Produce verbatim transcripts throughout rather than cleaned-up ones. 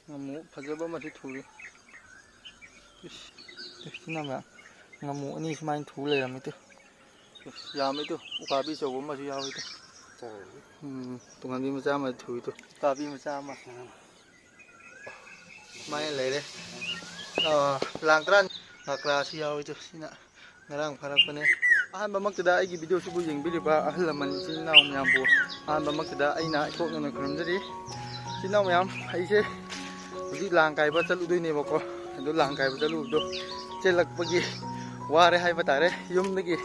ꯉꯥꯃꯨ ꯐꯖꯕ ꯑꯃꯁꯨ ꯊꯨꯔꯤ꯫ ꯏꯁ, ꯏꯁ, ꯏꯆꯤꯟ ꯏꯅꯥꯎ ꯃꯌꯥꯝ, ꯉꯥꯃꯨ ꯑꯅꯤ ꯁꯨꯃꯥꯏꯅ ꯊꯨ ꯂꯩꯔꯝꯃꯤ ꯇꯨ꯫ ꯏꯁ, ꯌꯥꯝꯃꯤ ꯇꯨ, ꯎꯀꯥꯕꯤ ꯑꯆꯧꯕ ꯑꯃꯁꯨ ꯌꯥꯎꯏ ꯇꯨ꯫ ꯎꯝ, ꯇꯨꯡꯍꯟꯕꯤ ꯃꯆꯥ ꯑꯃ ꯊꯨꯏ ꯇꯨ꯫ ꯎꯀꯥꯕꯤ ꯃꯆꯥ ꯑꯃ꯫ ꯁꯨꯃꯥꯏꯅ ꯂꯩꯔꯦ꯫ ꯑꯥ, ꯂꯥꯡ ꯇꯔꯥ ꯉꯀ꯭ꯔꯥꯁꯨ ꯌꯥꯎꯏ ꯇꯨ꯫ ꯁꯤꯅ ꯉꯔꯥꯡ ꯐꯥꯔꯛꯄꯅꯦ꯫ ꯑꯍꯥꯟꯕꯃꯛꯇꯗ ꯑꯩꯒꯤ ꯚꯤꯗꯤꯑꯣꯁꯤꯕꯨ ꯌꯦꯡꯕꯤꯔꯤꯕ ꯑꯍꯜ ꯂꯃꯟ ꯏꯆꯤꯟ ꯏꯅꯥꯎ ꯃꯌꯥꯝꯕꯨ ꯑꯍꯥꯟꯕꯃꯛꯇꯗ ꯑꯩꯅ ꯏꯊꯣꯛꯅꯅ ꯈꯨꯔꯨꯝꯖꯔꯤ꯫ ꯏꯆꯤꯟ ꯏꯅꯥꯎ ꯃꯌꯥꯝ, ꯑꯩꯁꯦ ꯍꯧꯖꯤꯛ ꯂꯥꯡ ꯀꯥꯏꯕ ꯆꯠꯂꯨꯗꯣꯏꯅꯦꯕꯀꯣ꯫ ꯑꯗꯨ ꯂꯥꯡ ꯀꯥꯏꯕ ꯆꯠꯂꯨꯕꯗꯣ ꯆꯦꯜꯂꯛꯄꯒꯤ ꯋꯥꯔꯦ ꯍꯥꯏꯕ ꯇꯥꯔꯦ꯫ ꯌꯨꯝꯗꯒꯤ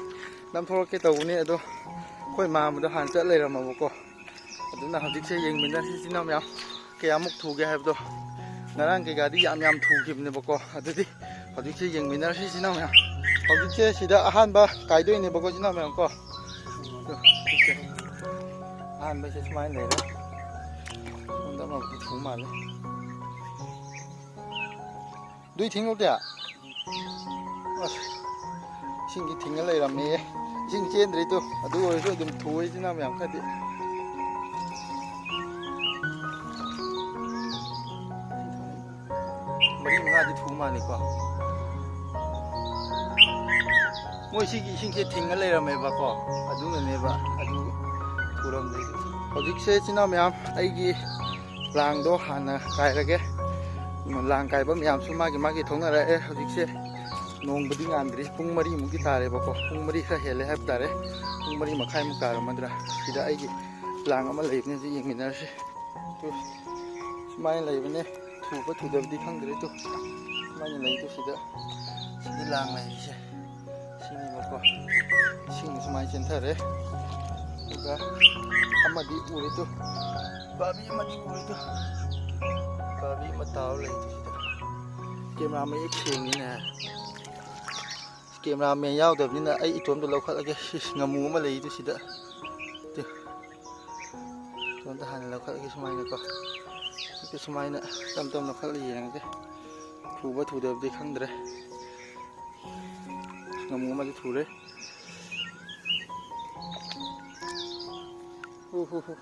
ꯅꯝꯊꯣꯔꯛꯀꯦ ꯇꯧꯕꯅꯦ, ꯑꯗꯣ ꯑꯩꯈꯣꯏ ꯃꯥꯝꯃꯗꯣ ꯍꯥꯟꯅ ꯆꯠ ꯂꯩꯔꯝꯃꯕꯀꯣ꯫ ꯑꯗꯨꯅ ꯍꯧꯖꯤꯛꯁꯦ ꯌꯦꯡꯃꯤꯟꯅꯁꯤ ꯏꯆꯤꯟ ꯏꯅꯥꯎ ꯃꯌꯥꯝ, ꯀꯌꯥꯃꯨꯛ ꯊꯨꯒꯦ ꯍꯥꯏꯕꯗꯣ꯫ ꯉꯔꯥꯡ ꯀꯩꯀꯥꯗꯤ ꯌꯥꯝ ꯌꯥꯝ ꯊꯨꯈꯤꯕꯅꯦꯕꯀꯣ꯫ ꯑꯗꯨꯗꯤ ꯍꯧꯖꯤꯛꯁꯦ ꯌꯦꯡꯃꯤꯟꯅꯔꯁꯤ ꯏꯆꯤꯟ ꯏꯅꯥꯎ ꯃꯌꯥꯝ꯫ ꯍꯧꯖꯤꯛꯁꯦ ꯁꯤꯗ ꯑꯍꯥꯟꯕ ꯀꯥꯏꯗꯣꯏꯅꯦꯕꯀꯣ ꯏꯆꯤꯟ ꯏꯅꯥꯎ ꯃꯌꯥꯝ ꯀꯣ꯫ ꯑꯗꯣ ꯁꯤꯁꯦ ꯑꯍꯥꯟꯕꯁꯦ ꯁꯨꯃꯥꯏꯅ ꯂꯩꯔꯦ꯫ ꯁꯣꯝꯗ ꯑꯃꯕꯨꯗꯤ ꯊꯨ ꯃꯥꯜꯂꯦ꯫ ꯑꯗꯨꯏ ꯊꯤꯡꯉꯨ ꯀꯌꯥ? ꯑꯁ, ꯏꯁꯤꯡꯗꯤ ꯊꯤꯡꯉ ꯂꯩꯔꯝꯃꯦꯌꯦ꯫ ꯏꯁꯤꯡ ꯆꯦꯟꯗ꯭ꯔꯤꯗꯣ, ꯑꯗꯨ ꯑꯣꯏꯔꯁꯨ ꯑꯗꯨꯝ ꯊꯨꯏ ꯏꯆꯤꯟ ꯏꯅꯥꯎ ꯃꯌꯥꯝ ꯈꯔꯗꯤ꯫ ꯃꯔꯤ ꯃꯉꯥꯗꯤ ꯊꯨ ꯃꯥꯜꯂꯦꯀꯣ꯫ ꯃꯣꯏ ꯁꯤꯒꯤ ꯏꯁꯤꯡꯁꯦ ꯊꯤꯡꯉ ꯂꯩꯔꯝꯃꯦꯕꯀꯣ, ꯑꯗꯨꯅꯅꯦꯕ ꯑꯗꯨ ꯊꯨꯔꯝꯗ꯭ꯔꯤꯗꯣ꯫ ꯍꯧꯖꯤꯛꯁꯦ ꯏꯆꯤꯟ ꯏꯅꯥꯎ ꯃꯌꯥꯝ, ꯑꯩꯒꯤ ꯂꯥꯡꯗꯣ ꯍꯥꯟꯅ ꯀꯥꯏꯔꯒꯦ꯫ ꯂꯥꯡ ꯀꯥꯏꯕ ꯃꯌꯥꯝꯁꯨ ꯃꯥꯒꯤ ꯃꯥꯒꯤ ꯊꯣꯛꯅꯔꯛꯑꯦ꯫ ꯍꯧꯖꯤꯛꯁꯦ ꯅꯣꯡꯕꯨꯗꯤ ꯉꯥꯟꯗ꯭ꯔꯤ, ꯄꯨꯡ ꯃꯔꯤꯃꯨꯛꯇꯤ ꯇꯥꯔꯦꯕꯀꯣ, ꯄꯨꯡ ꯃꯔꯤ ꯈꯔ ꯍꯦꯜꯂꯦ ꯍꯥꯏꯕ ꯇꯥꯔꯦ꯫ ꯄꯨꯡ ꯃꯔꯤ ꯃꯈꯥꯏꯃꯨꯛ ꯇꯥꯔꯝꯃꯗ꯭ꯔꯥ꯫ ꯁꯤꯗ ꯑꯩꯒꯤ ꯂꯥꯡ ꯑꯃ ꯂꯩꯕꯅꯦ, ꯍꯧꯖꯤꯛ ꯌꯦꯡꯃꯤꯟꯅꯔꯁꯤ꯫ ꯇꯨ, ꯁꯨꯃꯥꯏꯅ ꯂꯩꯕꯅꯦ꯫ ꯊꯨꯕ ꯊꯨꯗꯕꯗꯤ ꯈꯪꯗ꯭ꯔꯦ꯫ ꯇꯨ, ꯁꯨꯃꯥꯏꯅ ꯂꯩ꯫ ꯇꯨ, ꯁꯤꯗ, ꯁꯤꯗ ꯂꯥꯡ ꯂꯩꯔꯤꯁꯦ ꯁꯤꯅꯦꯕꯀꯣ꯫ ꯏꯁꯤꯡ ꯁꯨꯃꯥꯏꯅ ꯆꯦꯟꯊꯔꯦ꯫ ꯑꯗꯨꯒ ꯑꯃꯗꯤ ꯎꯔꯦ꯫ ꯇꯨ, ꯎꯀꯥꯕꯤ ꯑꯃꯗꯤ ꯎꯔꯦ꯫ ꯇꯨ, ꯎꯀꯥꯕꯤ ꯑꯃ ꯇꯥꯎꯔ ꯂꯩ꯫ ꯇꯨ, ꯁꯤꯗ ꯀꯦꯃꯦꯔꯥ ꯃꯌꯦꯛ ꯁꯦꯡꯉꯤꯅꯦ꯫ ꯀꯦꯃꯦꯔꯥꯃꯦꯟ ꯌꯥꯎꯗꯕꯅꯤꯅ ꯑꯩ ꯏꯇꯣꯝꯇ ꯂꯧꯈꯠꯂꯒꯦ꯫ ꯁꯤꯁ, ꯉꯥꯃꯨ ꯑꯃ ꯂꯩ꯫ ꯇꯨ, ꯁꯤꯗ꯫ ꯇꯨ, ꯏꯇꯣꯝꯇ ꯍꯥꯟꯅ ꯂꯧꯈꯠꯂꯒꯦ ꯁꯨꯃꯥꯏꯅꯀꯣ꯫ ꯍꯦꯛꯇ ꯁꯨꯃꯥꯏꯅ ꯇꯞ ꯇꯞꯅ ꯂꯧꯈꯠꯂ ꯌꯦꯡꯉꯒꯦ꯫ ꯊꯨꯕ ꯊꯨꯗꯕꯗꯤ ꯈꯪꯗ꯭ꯔꯦ꯫ ꯉꯥꯃꯨ ꯑꯃꯗꯤ ꯊꯨꯔꯦ꯫ ꯍꯨ, ꯍꯨ, ꯍꯨ꯫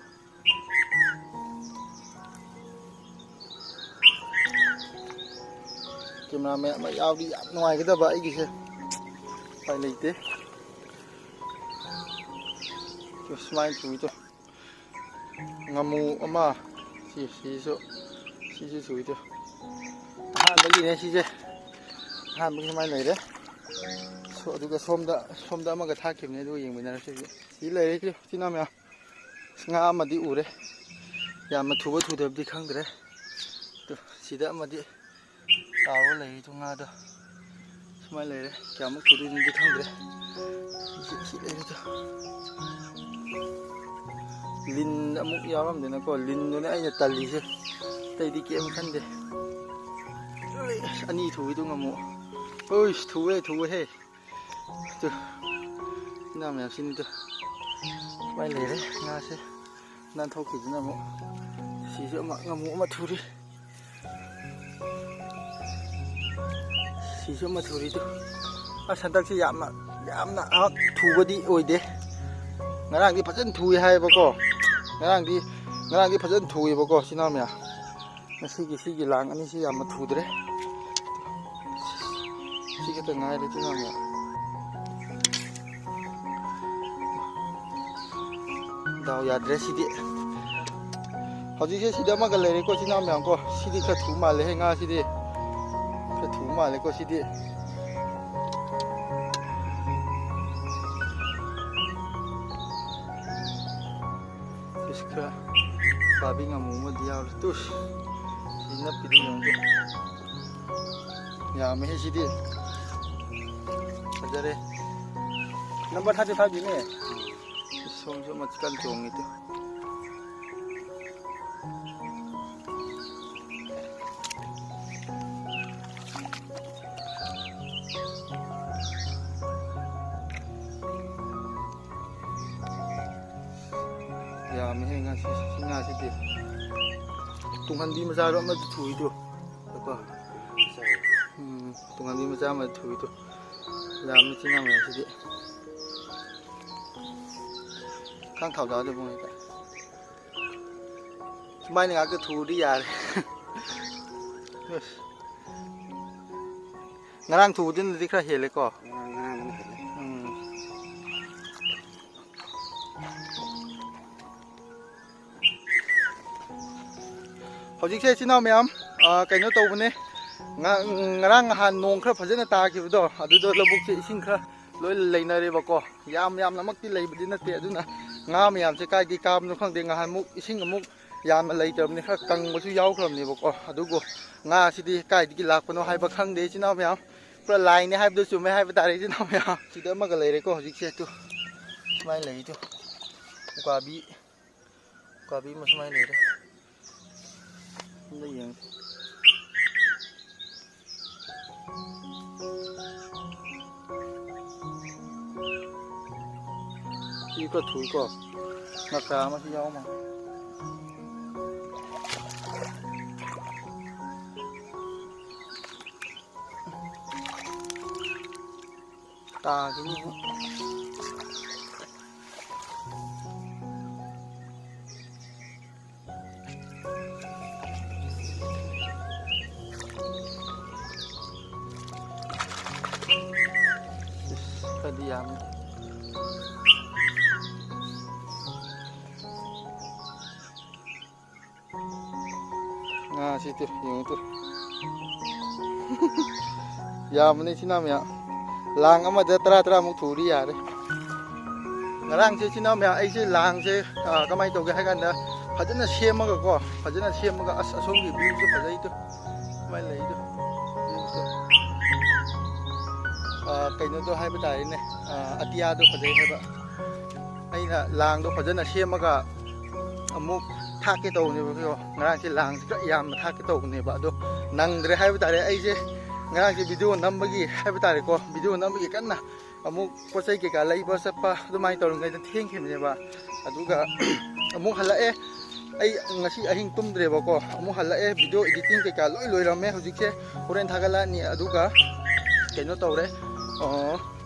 ꯀꯦꯃꯦꯔꯥꯃꯦꯟ ꯑꯃ ꯌꯥꯎꯗꯤ ꯌꯥꯝ ꯅꯨꯡꯉꯥꯏꯒꯗꯕ ꯑꯩꯒꯤꯁꯦ꯫ ꯎꯄꯥꯏ ꯂꯩꯇꯦ꯫ ꯁꯨꯃꯥꯏꯅ ꯊꯨꯏꯗꯣ꯫ ꯉꯥꯃꯨ ꯑꯃ, ꯁꯤ, ꯁꯤꯁꯨ, ꯁꯤꯁꯨ ꯁꯨꯏꯗꯣ꯫ ꯑꯍꯥꯟꯕꯒꯤꯅꯦ ꯁꯤꯁꯦ꯫ ꯑꯍꯥꯟꯕꯒꯤ ꯁꯨꯃꯥꯏꯅ ꯂꯩꯔꯦ꯫ ꯁꯣ-, ꯑꯗꯨꯒ ꯁꯣꯝꯗ, ꯁꯣꯝꯗ ꯑꯃꯒ ꯊꯥꯈꯤꯕꯅꯦ, ꯑꯗꯨꯒ ꯌꯦꯡꯃꯤꯟꯅꯔꯁꯤ ꯍꯧꯖꯤꯛ꯫ ꯁꯤ ꯂꯩꯔꯦ, ꯁꯤ ꯎꯆꯤꯟ ꯅꯥꯎ ꯃꯌꯥꯝ꯫ ꯉꯥ ꯑꯃꯗꯤ ꯎꯔꯦ꯫ ꯌꯥꯝꯅ ꯊꯨꯕ ꯊꯨꯗꯕꯗꯤ ꯈꯪꯗ꯭ꯔꯦ꯫ ꯑꯗꯨ ꯁꯤꯗ ꯑꯃꯗꯤ ꯇꯥꯎꯔ ꯂꯩꯔꯤꯗꯣ ꯉꯥꯗꯣ꯫ ꯁꯨꯃꯥꯏꯅ ꯂꯩꯔꯦ꯫ ꯀꯌꯥꯃꯨꯛ ꯊꯨꯗꯣꯏꯅꯣꯗꯤ ꯈꯪꯗ꯭ꯔꯦ꯫ ꯁꯤ, ꯁꯤ ꯂꯩꯔꯤꯗꯣ꯫ ꯂꯤꯟ ꯑꯃꯨꯛ ꯌꯥꯎꯔꯝꯗꯅꯀꯣ, ꯂꯤꯟꯗꯨꯅꯦ ꯑꯩꯅ ꯇꯜꯂꯤꯁꯦ꯫ ꯑꯇꯩꯗꯤ ꯀꯩꯝ ꯈꯟꯗꯦ꯫ ꯑꯅꯤ ꯊꯨꯏꯗꯣ ꯉꯝꯃꯣ꯫ ꯎꯏꯁ, ꯊꯨꯋꯦ, ꯊꯨꯋꯦꯍꯦ꯫ ꯇꯨ, ꯉꯥ ꯃꯌꯥꯝꯁꯤꯅꯤꯗ꯫ ꯁꯨꯃꯥꯏꯅ ꯂꯩꯔꯦ ꯉꯥꯁꯦ꯫ ꯅꯥꯟꯊꯣꯛꯈꯤꯗꯅ ꯑꯃꯨꯛ꯫ ꯁꯤꯁꯨ ꯑꯃ, ꯉꯥꯃꯨ ꯑꯃ ꯊꯨꯔꯤ꯫ ꯁꯤꯁꯨ ꯑꯃ ꯊꯨꯔꯤꯗꯣ꯫ ꯑꯁ, ꯍꯟꯗꯛꯁꯤ ꯌꯥꯝꯅ, ꯌꯥꯝꯅ ꯑꯃ ꯊꯨꯕꯗꯤ ꯑꯣꯏꯗꯦ꯫ ꯉꯔꯥꯡꯗꯤ ꯐꯖꯅ ꯊꯨꯏ ꯍꯥꯏꯌꯦꯕꯀꯣ꯫ ꯉꯔꯥꯡꯗꯤ, ꯉꯔꯥꯡꯗꯤ ꯐꯖꯅ ꯊꯨꯏꯕꯀꯣ, ꯁꯤꯅ ꯃꯌꯥꯝ꯫ ꯉꯁꯤꯒꯤ ꯁꯤꯒꯤ ꯂꯥꯡ ꯑꯅꯤꯁꯤ ꯌꯥꯝꯅ ꯊꯨꯗ꯭ꯔꯦ꯫ ꯁꯤ ꯈꯛꯇ ꯉꯥꯏꯔꯦ, ꯁꯤꯅ ꯑꯃꯨꯛ꯫ ꯗꯥꯎ ꯌꯥꯗ꯭ꯔꯦ ꯁꯤꯗꯤ꯫ ꯍꯧꯖꯤꯛꯁꯦ ꯁꯤꯗ ꯑꯃꯒ ꯂꯩꯔꯦꯀꯣ, ꯏꯆꯤꯟ ꯏꯅꯥꯎ ꯃꯌꯥꯝ ꯀꯣ꯫ ꯁꯤꯗꯤ ꯈꯔ ꯊꯨ ꯃꯥꯜꯂꯦꯍꯦ, ꯉꯥꯁꯤꯗꯤ꯫ ꯈꯔ ꯊꯨ ꯃꯥꯜꯂꯦꯀꯣ ꯁꯤꯗꯤ꯫ ꯏꯁ, ꯈꯔ ꯄꯥꯕꯤ ꯉꯥꯃꯨ ꯑꯃꯗꯤ ꯌꯥꯎꯔꯦ꯫ ꯇꯨꯁ, ꯁꯤ ꯅꯞꯄꯤꯗꯤ ꯌꯦꯡꯉꯨ꯫ ꯌꯥꯝꯃꯦꯍꯦ ꯁꯤꯗꯤ꯫ ꯐꯖꯔꯦ꯫ ꯅꯝꯕꯔ ꯊꯥꯔꯇꯤ ꯐꯥꯏꯚ ꯒꯤꯅꯦ꯫ ꯁꯣꯝꯁꯨ ꯑꯃ ꯀꯟꯅ ꯆꯣꯡꯉꯤ ꯇꯨ꯫ ꯌꯥꯝꯃꯤꯍꯦ ꯉꯥꯁꯤ, ꯁꯤ ꯉꯥꯁꯤꯗꯤ꯫ ꯇꯨꯡꯍꯟꯕꯤ ꯃꯆꯥꯗꯣ ꯑꯃꯁꯨ ꯊꯨꯏꯗꯣ꯫ ꯀꯣ꯫ ꯎꯝ, ꯇꯨꯡꯍꯟꯕꯤ ꯃꯆꯥ ꯑꯃ ꯊꯨꯏꯗꯣ꯫ ꯌꯥꯝꯃꯤ ꯏꯆꯤꯟ ꯏꯅꯥꯎ ꯃꯌꯥꯝꯁꯤꯗꯤ꯫ ꯈꯥꯡ ꯊꯥꯎ ꯆꯥꯗꯣꯏ ꯄꯨꯡ ꯍꯦꯛꯇ꯫ ꯁꯨꯃꯥꯏꯅ ꯉꯥꯛꯇ ꯊꯨꯔꯗꯤ ꯌꯥꯔꯦ꯫ ꯑꯁ꯫ ꯉꯔꯥꯡ ꯊꯨꯕꯗꯨꯅꯗꯤ ꯈꯔ ꯍꯦꯜꯂꯦꯀꯣ꯫ ꯉꯔꯥꯡ, ꯉꯔꯥꯡꯅ ꯍꯦꯜꯂꯦ꯫ ꯎꯝ꯫ ꯍꯧꯖꯤꯛꯁꯦ ꯏꯆꯤꯟ ꯏꯅꯥꯎ ꯃꯌꯥꯝ, ꯑ, ꯀꯩꯅꯣ ꯇꯧꯕꯅꯦ꯫ ꯉ-, ꯉꯔꯥꯡ ꯅꯍꯥꯟ ꯅꯣꯡ ꯈꯔ ꯐꯖꯅ ꯇꯥꯈꯤꯕꯗꯣ, ꯑꯗꯨꯗ ꯂꯧꯕꯨꯛꯁꯦ ꯏꯁꯤꯡ ꯈꯔ ꯂꯣꯏ ꯂꯩꯅꯔꯦꯕꯀꯣ꯫ ꯌꯥꯝ ꯌꯥꯝꯅꯃꯛꯇꯤ ꯂꯩꯕꯗꯤ ꯅꯠꯇꯦ, ꯑꯗꯨꯅ ꯉꯥ ꯃꯌꯥꯝꯁꯦ ꯀꯥꯏꯗꯒꯤ ꯀꯥꯕꯅꯣ ꯈꯪꯗꯦ꯫ ꯉꯍꯥꯟꯃꯨꯛ ꯏꯁꯤꯡ ꯑꯃꯨꯛ ꯌꯥꯝꯅ ꯂꯩꯇ꯭ꯔꯕꯅꯤ, ꯈꯔ ꯀꯪꯕꯁꯨ ꯌꯥꯎꯈ꯭ꯔꯕꯅꯦꯕꯀꯣ꯫ ꯑꯗꯨꯕꯨ ꯉꯥꯁꯤꯗꯤ ꯀꯥꯏꯗꯒꯤ ꯂꯥꯛꯄꯅꯣ ꯍꯥꯏꯕ ꯈꯪꯗꯦ ꯏꯆꯤꯟ ꯏꯅꯥꯎ ꯃꯌꯥꯝ꯫ ꯄꯨꯔꯥ ꯂꯥꯏꯅꯦ ꯍꯥꯏꯕꯗꯣ ꯆꯨꯝꯃꯦ ꯍꯥꯏꯕ ꯇꯥꯔꯦ ꯏꯆꯤꯟ ꯏꯅꯥꯎ ꯃꯌꯥꯝ꯫ ꯁꯤꯗ ꯑꯃꯒ ꯂꯩꯔꯦꯀꯣ ꯍꯧꯖꯤꯛꯁꯦ꯫ ꯇꯨ, ꯁꯨꯃꯥꯏꯅ ꯂꯩ꯫ ꯇꯨ, ꯎꯀꯥꯕꯤ, ꯎꯀꯥꯕꯤ ꯑꯃ ꯁꯨꯃꯥꯏꯅ ꯂꯩꯔꯦ꯫ ꯑꯝꯇ ꯌꯦꯡꯁꯤ꯫ ꯁꯤ ꯈꯔ ꯊꯨꯏꯀꯣ꯫ ꯃꯆꯥ ꯑꯃꯁꯨ ꯌꯥꯎ ꯃꯥꯜꯂꯦ꯫ ꯇꯥꯈꯤꯅꯤ꯫ ꯈꯔꯗꯤ ꯌꯥꯝꯃꯤ꯫ ꯉꯥꯁꯤ ꯇꯨ, ꯌꯦꯡꯉꯨ ꯇꯨ꯫ ꯌꯥꯝꯕꯅꯤ ꯏꯆꯤꯟ ꯏꯅꯥꯎ ꯃꯌꯥꯝ꯫ ꯂꯥꯡ ꯑꯃꯗ ꯇꯔꯥ ꯇꯔꯥꯃꯨꯛ ꯊꯨꯔꯗꯤ ꯌꯥꯔꯦ꯫ ꯉꯔꯥꯡꯁꯦ ꯏꯆꯤꯟ ꯏꯅꯥꯎ ꯃꯌꯥꯝ, ꯑꯩꯁꯦ ꯂꯥꯡꯁꯦ, ꯑ, ꯀꯃꯥꯏꯅ ꯇꯧꯒꯦ ꯍꯥꯏ ꯀꯥꯟꯗ, ꯐꯖꯅ ꯁꯦꯝꯃꯒꯀꯣ, ꯐꯖꯅ ꯁꯦꯝꯃꯒ, ꯑꯁ, ꯑꯁꯣꯝꯒꯤ viewꯁꯨ ꯐꯖꯩ ꯇꯨ꯫ ꯁꯨꯃꯥꯏꯅ ꯂꯩꯗꯣ꯫ Viewꯗꯣ꯫ ꯑ, ꯀꯩꯅꯣꯗꯣ ꯍꯥꯏꯕ ꯇꯥꯔꯦꯅꯦ꯫ ꯑ, ꯑꯇꯤꯌꯥꯗꯣ ꯐꯖꯩ ꯍꯥꯏꯕ꯫ ꯑꯩꯅ ꯂꯥꯡꯗꯣ ꯐꯖꯅ ꯁꯦꯝꯃꯒ ꯑꯃꯨꯛ ꯊꯥꯛꯀꯦ ꯇꯧꯕꯅꯦꯕꯀꯣ꯫ ꯉꯔꯥꯡꯁꯦ ꯂꯥꯡꯁꯦ ꯈꯔ ꯌꯥꯝꯅ ꯊꯥꯛꯀꯦ ꯇꯧꯕꯅꯦꯕ, ꯑꯗꯣ ꯅꯪꯗ꯭ꯔꯦ ꯍꯥꯏꯕ ꯇꯥꯔꯦ꯫ ꯑꯩꯁꯦ ꯉꯔꯥꯡꯁꯦ video ꯅꯝꯕꯒꯤ ꯍꯥꯏꯕ ꯇꯥꯔꯦꯀꯣ, video ꯅꯝꯕꯒꯤ ꯀꯟꯅ ꯑꯃꯨꯛ ꯄꯣꯠ ꯆꯩ ꯀꯩꯀꯥ ꯂꯩꯕ ꯆꯠꯄ ꯑꯗꯨꯃꯥꯏꯅ ꯇꯧꯔꯤꯉꯩꯗ ꯊꯦꯡꯈꯤꯕꯅꯦꯕ꯫ ꯑꯗꯨꯒ ꯑꯃꯨꯛ ꯍꯜꯂꯛꯑꯦ꯫ ꯑꯩ ꯉꯁꯤ ꯑꯍꯤꯡ ꯇꯨꯝꯗ꯭ꯔꯦꯕꯀꯣ꯫ ꯑꯃꯨꯛ ꯍꯜꯂꯛꯑꯦ, video editing ꯀꯩꯀꯥ ꯂꯣꯏ ꯂꯣꯏꯔꯝꯃꯦ꯫ ꯍꯧꯖꯤꯛꯁꯦ ꯍꯣꯔꯦꯟ ꯊꯥꯒꯠꯂꯛꯑꯅꯤ꯫ ꯑꯗꯨꯒ ꯀꯩꯅꯣ ꯇꯧꯔꯦ, ꯑ,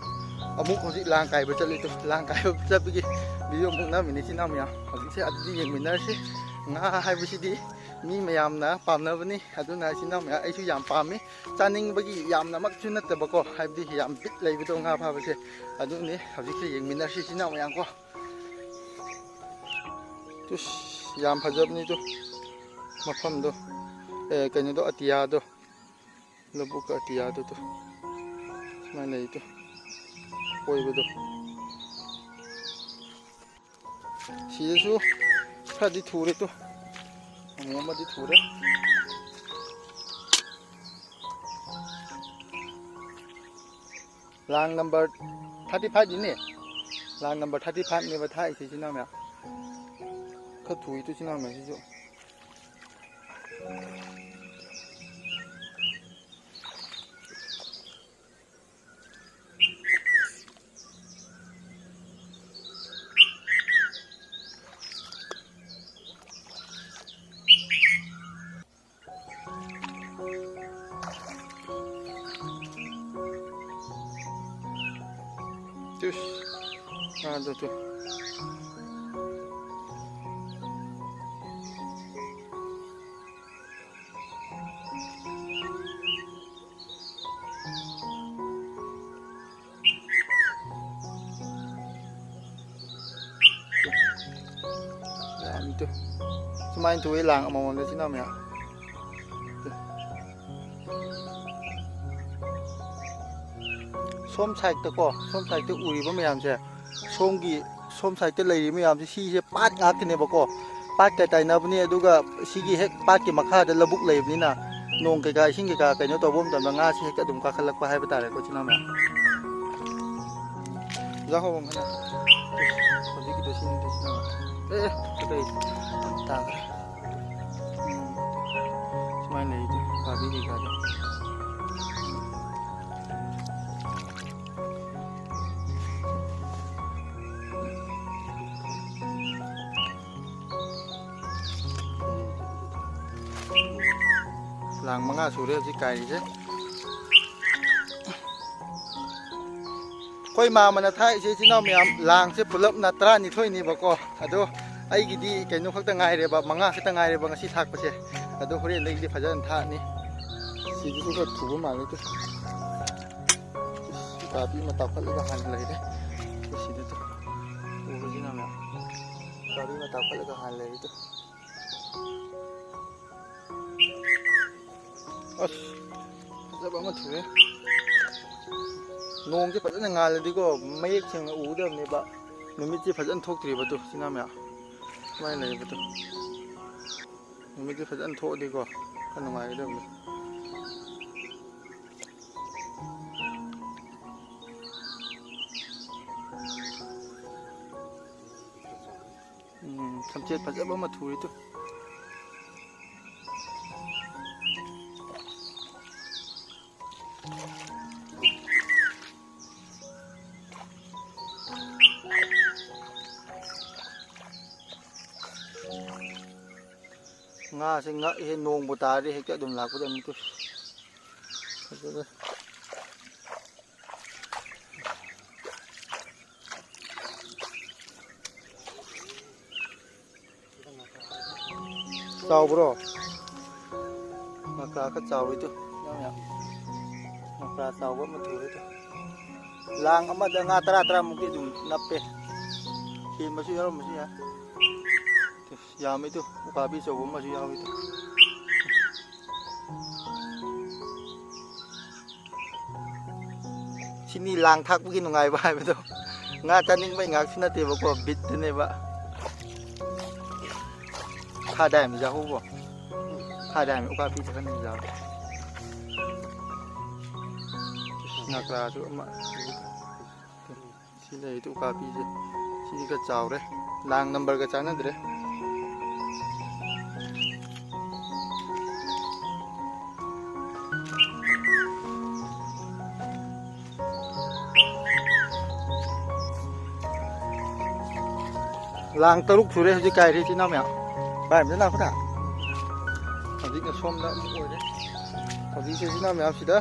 ꯑꯃꯨꯛ ꯍꯧꯖꯤꯛ ꯂꯥꯡ ꯀꯥꯏꯕ ꯆꯠꯂꯤ꯫ ꯇꯨ, ꯂꯥꯡ ꯀꯥꯏꯕ ꯆꯠꯄꯒꯤ video ꯑꯃꯨꯛ ꯅꯝꯃꯤꯅꯤ ꯏꯆꯤꯟ ꯏꯅꯥꯎ ꯃꯌꯥꯝ꯫ ꯍꯧꯖꯤꯛꯁꯦ ꯑꯗꯨꯗꯤ ꯌꯦꯡꯃꯤꯟꯅꯔꯁꯤ꯫ ꯉꯥ ꯍꯥꯏꯕꯁꯤꯗꯤ ꯃꯤ ꯃꯌꯥꯝꯅ ꯄꯥꯝꯅꯕꯅꯤ꯫ ꯑꯗꯨꯅ ꯏꯆꯤꯟ ꯏꯅꯥꯎ ꯃꯌꯥꯝ, ꯑꯩꯁꯨ ꯌꯥꯝ ꯄꯥꯝꯃꯤ꯫ ꯆꯥꯅꯤꯡꯕꯒꯤ ꯌꯥꯝꯅꯃꯛꯁꯨ ꯅꯠꯇꯕꯀꯣ, ꯍꯥꯏꯕꯗꯤ ꯌꯥꯝ ꯕꯤꯠ ꯂꯩꯕꯗꯣ ꯉꯥ ꯐꯥꯕꯁꯦ꯫ ꯑꯗꯨꯅꯤ ꯍꯧꯖꯤꯛꯁꯦ ꯌꯦꯡꯃꯤꯟꯅꯔꯁꯤ ꯏꯆꯤꯟ ꯏꯅꯥꯎ ꯃꯌꯥꯝ ꯀꯣ꯫ ꯇꯨꯁ, ꯌꯥꯝ ꯐꯖꯕꯅꯤ ꯇꯨ ꯃꯐꯝꯗꯣ꯫ ꯑꯦ, ꯀꯩꯅꯣꯗꯣ, ꯑꯇꯤꯌꯥꯗꯣ꯫ ꯂꯧꯕꯨꯛꯀ ꯑꯇꯤꯌꯥꯗꯣ ꯇꯨ꯫ ꯁꯨꯃꯥꯏꯅ ꯂꯩ ꯇꯨ꯫ ꯀꯣꯏꯕꯗꯣ꯫ ꯁꯤꯗꯁꯨ ꯈꯔꯗꯤ ꯊꯨꯔꯦ ꯇꯨ꯫ ꯑꯃꯨꯛ ꯑꯃꯗꯤ ꯊꯨꯔꯦ꯫ ꯂꯥꯡ ꯅꯝꯕꯔ ꯊꯥꯔꯇꯤ ꯐꯥꯏꯚꯅꯤꯅꯦ꯫ ꯂꯥꯡ ꯅꯝꯕꯔ ꯊꯥꯔꯇꯤ ꯐꯥꯏꯚꯅꯦꯕ ꯊꯥꯛꯏꯁꯦ ꯏꯆꯤꯟ ꯏꯅꯥꯎ ꯃꯌꯥꯝ꯫ ꯈꯔ ꯊꯨꯏ ꯇꯨ ꯏꯆꯤꯟ ꯏꯅꯥꯎ ꯃꯌꯥꯝꯁꯤꯁꯨ꯫ ꯇꯨꯁ꯫ ꯉꯥꯗꯣ ꯇꯨ꯫ ꯌꯥꯝꯃꯤ ꯇꯨ꯫ ꯁꯨꯃꯥꯏꯅ ꯊꯣꯛꯑꯦ ꯂꯥꯡ ꯑꯃꯃꯝꯗ ꯏꯆꯤꯟ ꯏꯅꯥꯎ ꯃꯌꯥꯝ꯫ ꯁꯣꯝ ꯁꯥꯏꯠꯇꯀꯣ, ꯁꯣꯝ ꯁꯥꯏꯠꯇ ꯎꯔꯤꯕ ꯃꯌꯥꯝꯁꯦ, ꯁꯣꯝꯒꯤ, ꯁꯣꯝ ꯁꯥꯏꯠꯇ ꯂꯩꯔꯤꯕ ꯃꯌꯥꯝꯁꯦ, ꯁꯤꯁꯦ ꯄꯥꯠ ꯉꯥꯛꯇꯅꯦꯕꯀꯣ꯫ ꯄꯥꯠꯀ ꯇꯥꯏꯅꯕꯅꯤ, ꯑꯗꯨꯒ ꯁꯤꯒꯤ ꯍꯦꯛ ꯄꯥꯠꯀꯤ ꯃꯈꯥꯗ ꯂꯧꯕꯨꯛ ꯂꯩꯕꯅꯤꯅ, ꯅꯣꯡ ꯀꯩꯀꯥ, ꯏꯁꯤꯡ ꯀꯩꯀꯥ ꯀꯩꯅꯣ ꯇꯧꯕ ꯃꯇꯝꯗ ꯉꯥꯁꯤ ꯍꯦꯛꯇ ꯑꯗꯨꯝ ꯀꯥꯈꯠꯂꯛꯄ ꯍꯥꯏꯕ ꯇꯥꯔꯦꯀꯣ, ꯏꯆꯤꯟ ꯏꯅꯥꯎ ꯃꯌꯥꯝ꯫ ꯑꯣꯖꯥ ꯍꯧꯕꯝ ꯍꯥꯏꯅ ꯍꯧꯖꯤꯛꯀꯤꯗꯣ ꯁꯤꯅꯤꯗ, ꯏꯆꯤꯟ ꯏꯅꯥꯎ ꯃꯌꯥꯝ꯫ ꯑꯦ, ꯑꯦ, ꯀꯗꯥꯏ ꯇꯥꯈ꯭ꯔꯦ? ꯎꯝ꯫ ꯁꯨꯃꯥꯏꯅ ꯂꯩꯔꯤꯗꯣ, ꯄꯥꯝꯕꯤ ꯀꯩꯀꯥꯗꯣ꯫ ꯂꯥꯡ ꯃꯉꯥ ꯁꯨꯔꯦ ꯍꯧꯖꯤꯛ ꯀꯥꯏꯔꯤꯁꯦ꯫ ꯑꯩꯈꯣꯏ ꯃꯥꯃꯅ ꯊꯥꯛꯏꯁꯦ, ꯏꯆꯤꯟ ꯏꯅꯥꯎ ꯃꯌꯥꯝ, ꯂꯥꯡꯁꯦ ꯄꯨꯂꯞꯅ ꯇꯔꯥꯅꯤꯊꯣꯏꯅꯦꯕꯀꯣ꯫ ꯑꯗꯣ ꯑꯩꯒꯤꯗꯤ ꯀꯩꯅꯣ ꯈꯛꯇ ꯉꯥꯏꯔꯦꯕ, ꯃꯉꯥ ꯈꯛꯇ ꯉꯥꯏꯔꯦꯕ ꯉꯁꯤ ꯊꯥꯛꯄꯁꯦ꯫ ꯑꯗꯣ ꯍꯣꯔꯦꯟꯗꯒꯤꯗꯤ ꯐꯖꯅ ꯊꯥꯛꯑꯅꯤ꯫ ꯁꯤꯗꯁꯨ ꯈꯔ ꯊꯨꯕ ꯃꯥꯜꯂꯦ ꯇꯨ꯫ ꯎꯀꯥꯕꯤ ꯑꯃ ꯇꯥꯎꯈꯠꯂꯒ ꯍꯥꯟꯅ ꯂꯩꯔꯦ꯫ ꯁꯤꯗ ꯇꯨ꯫ ꯎꯕꯁꯤꯅ ꯃꯌꯥꯝ꯫ ꯎꯀꯥꯕꯤ ꯑꯃ ꯇꯥꯎꯈꯠꯂꯒ ꯍꯥꯟꯅ ꯂꯩꯔꯦ ꯇꯨ꯫ ꯑꯁ, ꯐꯖꯕ ꯑꯃ ꯊꯨꯔꯦ꯫ ꯅꯣꯡꯁꯦ ꯐꯖꯅ ꯉꯥꯜꯂꯗꯤꯀꯣ, ꯃꯌꯦꯛ ꯁꯦꯡꯅ ꯎꯒꯗꯕꯅꯦꯕ꯫ ꯅꯨꯃꯤꯠꯁꯦ ꯐꯖꯅ ꯊꯣꯛꯇ꯭ꯔꯤꯕꯗꯣ, ꯁꯤꯅ ꯃꯌꯥꯝ꯫ ꯁꯨꯃꯥꯏꯅ ꯂꯩꯕꯗꯣ꯫ ꯅꯨꯃꯤꯠꯁꯦ ꯐꯖꯅ ꯊꯣꯛꯑꯗꯤꯀꯣ, ꯈꯔ ꯅꯨꯡꯉꯥꯏꯒꯗꯕꯅꯤ꯫ ꯎꯝ, ꯊꯝꯆꯦꯠ ꯐꯖꯕ ꯑꯃ ꯊꯨꯔꯤ ꯇꯨ꯫ ꯉꯥꯁꯦ ꯉꯛꯏꯍꯦ, ꯅꯣꯡꯕꯨ ꯇꯥꯔꯗꯤ ꯍꯦꯛꯇ ꯑꯗꯨꯝ ꯂꯥꯛꯄꯗ ꯑꯃꯨꯛꯇ꯫ ꯐꯖꯔꯦ꯫ ꯆꯥꯎꯕ꯭ꯔꯣ? ꯉꯀ꯭ꯔꯥ ꯈꯔ ꯆꯥꯎꯔꯤꯗꯨ꯫ ꯌꯥꯝ ꯌꯥꯝ꯫ ꯉꯀ꯭ꯔꯥ ꯆꯥꯎꯕ ꯑꯃ ꯊꯨꯔꯦꯗ꯫ ꯂꯥꯡ ꯑꯃꯗ ꯉꯥ ꯇꯔꯥ ꯇꯔꯥꯃꯨꯛꯇꯤ ꯑꯗꯨꯝ ꯅꯞꯄꯦ꯫ ꯍꯦꯟꯕꯁꯨ ꯌꯥꯎꯔꯝꯕꯁꯨ ꯌꯥꯏ꯫ ꯌꯥꯝꯃꯤꯗꯨ, ꯎꯀꯥꯕꯤ ꯑꯆꯧꯕ ꯑꯃꯁꯨ ꯌꯥꯎꯔꯤꯗꯨ꯫ ꯁꯤꯅꯤ ꯂꯥꯡ ꯊꯥꯛꯄꯒꯤ ꯅꯨꯡꯉꯥꯏꯕ ꯍꯥꯏꯕꯗꯣ꯫ ꯉꯥ ꯆꯥꯅꯤꯡꯕꯩ ꯉꯥꯛꯁꯨ ꯅꯠꯇꯦꯕꯀꯣ, ꯕꯤꯠꯇꯨꯅꯦꯕ꯫ ꯈꯥꯗꯥꯏ ꯑꯃ ꯌꯥꯍꯧꯕꯣ꯫ ꯈꯥꯗꯥꯏ ꯑꯃ ꯎꯀꯥꯕꯤ ꯆꯠꯍꯟꯕ ꯌꯥꯎꯔꯦ꯫ ꯉꯀ꯭ꯔꯥꯁꯨ ꯑꯃ꯫ ꯁꯤ ꯂꯩꯔꯤꯗꯨ ꯎꯀꯥꯕꯤꯁꯦ꯫ ꯁꯤꯗꯤ ꯈꯔ ꯆꯥꯎꯔꯦ꯫ ꯂꯥꯡ ꯅꯝꯕꯔꯒ ꯆꯥꯟꯅꯗ꯭ꯔꯦ꯫ ꯂꯥꯡ ꯇꯔꯨꯛ ꯁꯨꯔꯦ ꯍꯧꯖꯤꯛ ꯀꯥꯏꯔꯤ ꯏꯆꯤꯟ ꯏꯅꯥꯎ ꯃꯌꯥꯝ꯫ ꯚꯥꯏ ꯑꯝꯇ ꯂꯥꯛꯄꯗ꯫ ꯍꯧꯖꯤꯛꯅ ꯁꯣꯝꯗ ꯑꯃꯨꯛ ꯑꯣꯏꯔꯦ꯫ ꯍꯧꯖꯤꯛꯁꯦ ꯏꯆꯤꯟ ꯏꯅꯥꯎ ꯃꯌꯥꯝꯁꯤꯗ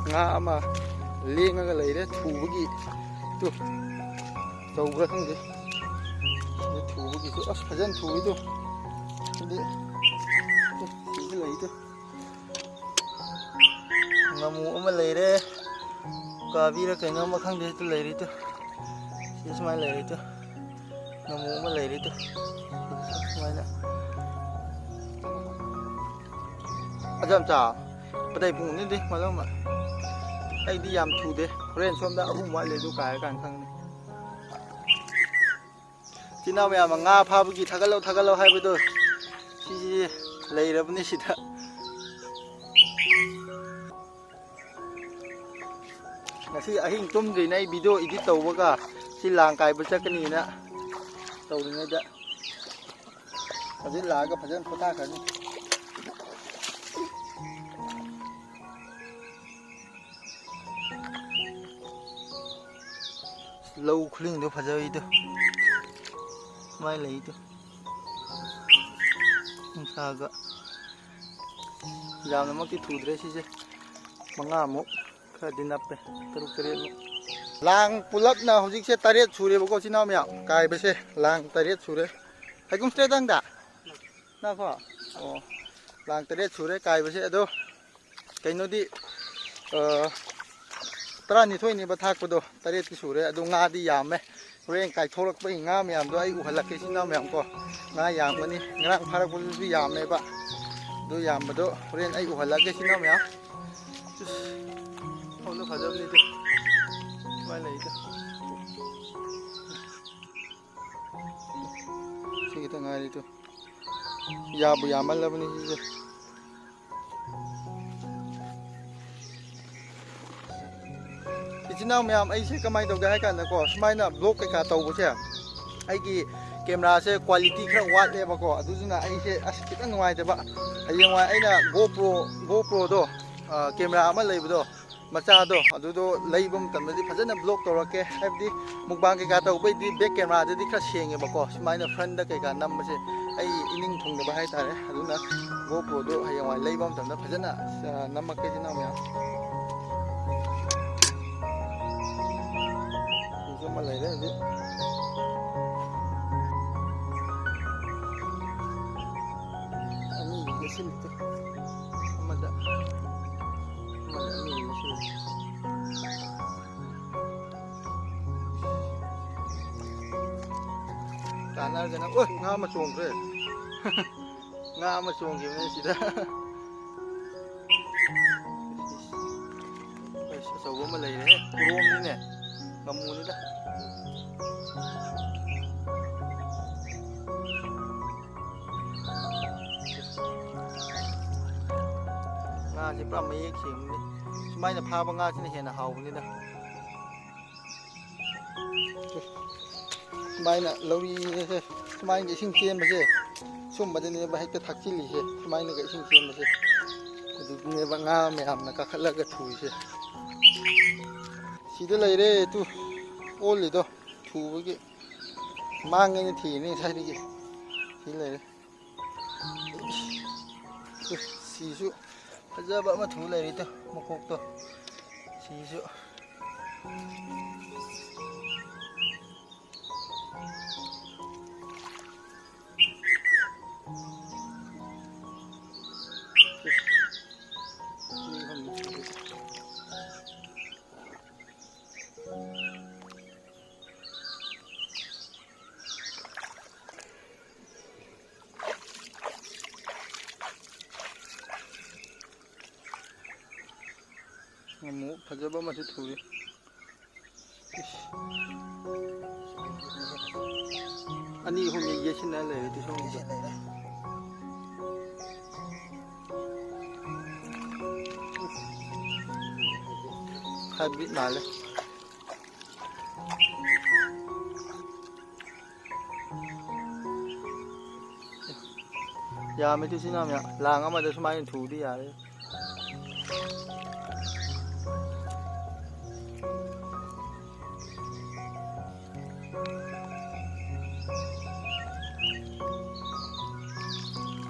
ꯉꯥ ꯑꯃ ꯂꯦꯡꯉꯒ ꯂꯩꯔꯦ ꯊꯨꯕꯒꯤ꯫ ꯇꯨ, ꯇꯧꯕ꯭ꯔꯥ ꯈꯪꯗꯦ꯫ ꯁꯤꯗ ꯊꯨꯕꯒꯤꯁꯨ ꯑꯁ ꯐꯖꯅ ꯊꯨꯏꯗꯣ꯫ ꯑꯗꯨꯗꯤ ꯁꯤꯁꯨ ꯂꯩꯗꯣ꯫ ꯉꯥꯃꯨ ꯑꯃ ꯂꯩꯔꯦ꯫ ꯎꯀꯥꯕꯤꯔ ꯀꯩꯅꯣ ꯑꯃ ꯈꯪꯗꯦ, ꯑꯗꯨ ꯂꯩꯔꯤꯗꯣ꯫ ꯁꯤ ꯁꯨꯃꯥꯏꯅ ꯂꯩꯔꯤꯗꯣ꯫ ꯉꯥꯃꯨ ꯑꯃ ꯂꯩꯔꯤꯗꯣ꯫ ꯁꯨꯃꯥꯏꯅ꯫ ꯑꯗꯨ ꯌꯥꯝ ꯆꯥꯎ꯫ ꯄꯇꯩ ꯄꯨꯡꯅꯤꯗꯤ ꯃꯔꯝ ꯑꯃ꯫ ꯑꯩꯗꯤ ꯌꯥꯝ ꯊꯨꯗꯦ꯫ ꯍꯣꯔꯦꯟ ꯁꯣꯝꯗ ꯑꯍꯨꯝ ꯋꯥꯠꯂꯤ, ꯑꯗꯨ ꯀꯥꯏꯔꯀꯥꯟꯗ ꯈꯪꯅꯤ꯫ ꯏꯆꯤꯟ ꯏꯅꯥꯎ ꯃꯌꯥꯝ ꯑꯃ ꯉꯥ ꯐꯥꯕꯒꯤ ꯊꯥꯒꯠꯂꯧ, ꯊꯥꯒꯠꯂꯧ ꯍꯥꯏꯕꯗꯣ ꯁꯤꯁꯤ ꯂꯩꯔꯕꯅꯤ ꯁꯤꯗ꯫ ꯉꯁꯤ ꯑꯍꯤꯡ ꯇꯨꯝꯗ꯭ꯔꯤꯅꯦ ꯑꯩ video edit ꯇꯧꯕꯒ ꯁꯤ ꯂꯥꯡ ꯀꯥꯏꯕ ꯆꯠꯀꯅꯤꯅ ꯇꯧꯔꯤꯉꯩꯗ꯫ ꯍꯧꯖꯤꯛ ꯂꯥꯛꯑꯒ ꯐꯖꯅ ꯄꯣꯊꯥꯈ꯭ꯔꯅꯤ꯫ ꯂꯧ ꯈꯨꯂꯤꯡꯗꯣ ꯐꯖꯕꯩꯗꯣ꯫ ꯁꯨꯃꯥꯏꯅ ꯂꯩꯗꯣ꯫ ꯅꯨꯡꯁꯥꯒ ꯌꯥꯝꯅꯃꯛꯇꯤ ꯊꯨꯗ꯭ꯔꯦ ꯁꯤꯁꯦ꯫ ꯃꯉꯥꯃꯨꯛ ꯈꯔꯗꯤ ꯅꯞꯄꯦ꯫ ꯇꯔꯨꯛ ꯇꯔꯦꯠꯃꯨꯛ꯫ ꯂꯥꯡ ꯄꯨꯂꯞꯅ ꯍꯧꯖꯤꯛꯁꯦ ꯇꯔꯦꯠ ꯁꯨꯔꯦꯕꯀꯣ, ꯏꯆꯤꯟ ꯏꯅꯥꯎ ꯃꯌꯥꯝ꯫ ꯀꯥꯏꯕꯁꯦ ꯂꯥꯡ ꯇꯔꯦꯠ ꯁꯨꯔꯦ꯫ ꯍꯩꯒꯨꯝ ꯁ꯭ꯇꯦꯗꯪꯗ꯫ ꯅꯀꯣ? ꯑꯣ꯫ ꯂꯥꯡ ꯇꯔꯦꯠ ꯁꯨꯔꯦ ꯀꯥꯏꯕꯁꯦ꯫ ꯑꯗꯣ ꯀꯩꯅꯣꯗꯤ, ꯑ, ꯇꯔꯥꯅꯤꯊꯣꯏꯅꯦꯕ ꯊꯥꯛꯄꯗꯣ, ꯇꯔꯦꯠꯇꯤ ꯁꯨꯔꯦ꯫ ꯑꯗꯣ ꯉꯥꯗꯤ ꯌꯥꯝꯃꯦ꯫ ꯍꯣꯔꯦꯟ ꯀꯥꯏꯊꯣꯔꯛꯄꯒꯤ ꯉꯥ ꯃꯌꯥꯝꯗꯣ ꯑꯩ ꯎꯍꯜꯂꯛꯀꯦ, ꯏꯆꯤꯟ ꯏꯅꯥꯎ ꯃꯌꯥꯝ ꯀꯣ꯫ ꯉꯥ ꯌꯥꯝꯒꯅꯤ꯫ ꯉꯔꯥꯡ ꯐꯥꯔꯛꯄꯗꯨꯁꯨ ꯌꯥꯝꯃꯦꯕ꯫ ꯑꯗꯨ ꯌꯥꯝꯕꯗꯣ ꯍꯣꯔꯦꯟ ꯑꯩ ꯎꯍꯜꯂꯛꯀꯦ, ꯏꯆꯤꯟ ꯏꯅꯥꯎ ꯃꯌꯥꯝ꯫ ꯏꯁ, ꯃꯐꯝꯗꯣ ꯐꯖꯕꯅꯤꯗ꯫ ꯁꯨꯃꯥꯏꯅ ꯂꯩꯗ꯫ ꯁꯤ ꯈꯤꯇꯪ ꯉꯥꯏꯔꯦ ꯇꯨ꯫ ꯌꯥꯕꯨ ꯌꯥꯝꯃꯜꯂꯕꯅꯤ ꯁꯤꯁꯦ꯫ ꯏꯆꯤꯟ ꯏꯅꯥꯎ ꯃꯌꯥꯝ, ꯑꯩꯁꯦ ꯀꯃꯥꯏꯅ ꯇꯧꯒꯦ ꯍꯥꯏ ꯀꯥꯟꯗꯀꯣ, ꯁꯨꯃꯥꯏꯅ vlog ꯀꯩꯀꯥ ꯇꯧꯕꯁꯦ ꯑꯩꯒꯤ camera ꯁꯦ quality ꯈꯔ ꯋꯥꯠꯂꯦꯕꯀꯣ, ꯑꯗꯨꯗꯨꯅ ꯑꯩꯁꯦ ꯑꯁ ꯈꯤꯇꯪ ꯅꯨꯡꯉꯥꯏꯇꯕ꯫ ꯍꯌꯦꯡꯋꯥꯏ ꯑꯩꯅ GoPro, GoPro ꯗꯣ, ꯑ, camera ꯑꯃ ꯂꯩꯕꯗꯣ, ꯃꯆꯥꯗꯣ, ꯑꯗꯨꯗꯣ ꯂꯩꯕ ꯃꯇꯝꯗꯗꯤ ꯐꯖꯅ vlog ꯇꯧꯔꯛꯀꯦ꯫ ꯍꯥꯏꯕꯗꯤ mukbang ꯀꯩꯀꯥ ꯇꯧꯕꯩꯗꯤ back camera ꯗꯗꯤ ꯈꯔ ꯁꯦꯡꯉꯦꯕꯀꯣ, ꯁꯨꯃꯥꯏꯅ front ꯇ ꯀꯩꯀꯥ ꯅꯝꯕꯁꯦ ꯑꯩ ꯏꯅꯤꯡ ꯊꯨꯡꯗꯕ ꯍꯥꯏꯇꯥꯔꯦ꯫ ꯑꯗꯨꯅ GoPro ꯗꯣ ꯍꯌꯦꯡꯋꯥꯏ ꯂꯩꯕ ꯃꯇꯝꯗ ꯐꯖꯅ, ꯑ, ꯅꯝꯃꯛꯀꯦ, ꯏꯆꯤꯟ ꯏꯅꯥꯎ ꯃꯌꯥꯝ꯫ ꯁꯤꯁꯨ ꯑꯃ ꯂꯩꯔꯦ ꯍꯧꯖꯤꯛ꯫ ꯁꯤꯜꯂꯤꯗ꯫ ꯑꯃꯗ, ꯑꯃꯗ ꯑꯅꯤ ꯑꯃ ꯁꯤꯜꯂꯤ꯫ ꯇꯥꯟꯅꯔꯒꯅ, ꯑꯣꯏ, ꯉꯥ ꯑꯃ ꯆꯣꯡꯈ꯭ꯔꯦ꯫ ꯉꯥ ꯑꯃ ꯆꯣꯡꯈꯤꯕꯅꯦ ꯁꯤꯗ꯫ ꯑꯁ, ꯑꯆꯧꯕ ꯑꯃ ꯂꯩꯔꯦꯍꯦ꯫ ꯄꯣꯔꯣꯝꯅꯤꯅꯦ꯫ ꯉꯥꯃꯨꯅꯤꯗ꯫ ꯉꯥꯁꯦ ꯄꯨꯔꯥ ꯃꯌꯦꯛ ꯁꯦꯡꯕꯅꯤ꯫ ꯁꯨꯃꯥꯏꯅ ꯐꯥꯕ ꯉꯥꯁꯤꯅ ꯍꯦꯟꯅ ꯍꯥꯎꯕꯅꯤꯗ꯫ ꯁꯨꯃꯥꯏꯅ ꯂꯧꯔꯤꯁꯦ, ꯁꯨꯃꯥꯏꯅ ꯏꯁꯤꯡ ꯆꯦꯟꯕꯁꯦ, ꯁꯨꯝꯕꯗꯅꯦꯕ ꯍꯦꯛꯇ ꯊꯥꯛꯆꯤꯜꯂꯤꯁꯦ, ꯁꯨꯃꯥꯏꯅꯒ ꯏꯁꯤꯡ ꯆꯦꯟꯕꯁꯦ꯫ ꯑꯗꯨꯗꯨꯅꯦꯕ ꯉꯥ ꯃꯌꯥꯝꯅ ꯀꯥꯈꯠꯂꯒ ꯊꯨꯔꯤꯁꯦ꯫ ꯁꯤꯗ ꯂꯩꯔꯦ ꯇꯨ, ꯑꯣꯜꯂꯤꯗꯣ ꯊꯨꯕꯒꯤ꯫ ꯃꯥꯡꯉꯦꯅ ꯊꯤꯔꯤꯅꯤ ꯉꯁꯥꯏꯗꯒꯤ꯫ ꯁꯤ ꯂꯩꯔꯦ꯫ ꯁꯤꯁꯨ ꯐꯖꯕ ꯑꯃ ꯊꯨ ꯂꯩꯔꯦ ꯇꯨ, ꯃꯀꯣꯛꯇꯣ꯫ ꯁꯤꯁꯨ꯫ ꯑꯃꯨꯛ ꯐꯖꯕ ꯑꯃꯁꯨ ꯊꯨꯔꯤ꯫ ꯏꯁ꯫ ꯑꯅꯤ ꯑꯍꯨꯝ ꯌꯦꯠꯁꯤꯟꯅ ꯂꯩꯔꯦ ꯇꯨ ꯁꯣꯝꯗ꯫ ꯍꯥꯏꯕ꯭ꯔꯤꯠ ꯃꯥꯜꯂꯦ꯫ ꯌꯥꯝꯃꯦ ꯇꯨ ꯁꯤ ꯉꯥ ꯃꯌꯥꯝ꯫ ꯂꯥꯡ ꯑꯃꯗ ꯁꯨꯃꯥꯏꯅ ꯊꯨꯕꯗꯤ ꯌꯥꯔꯦ꯫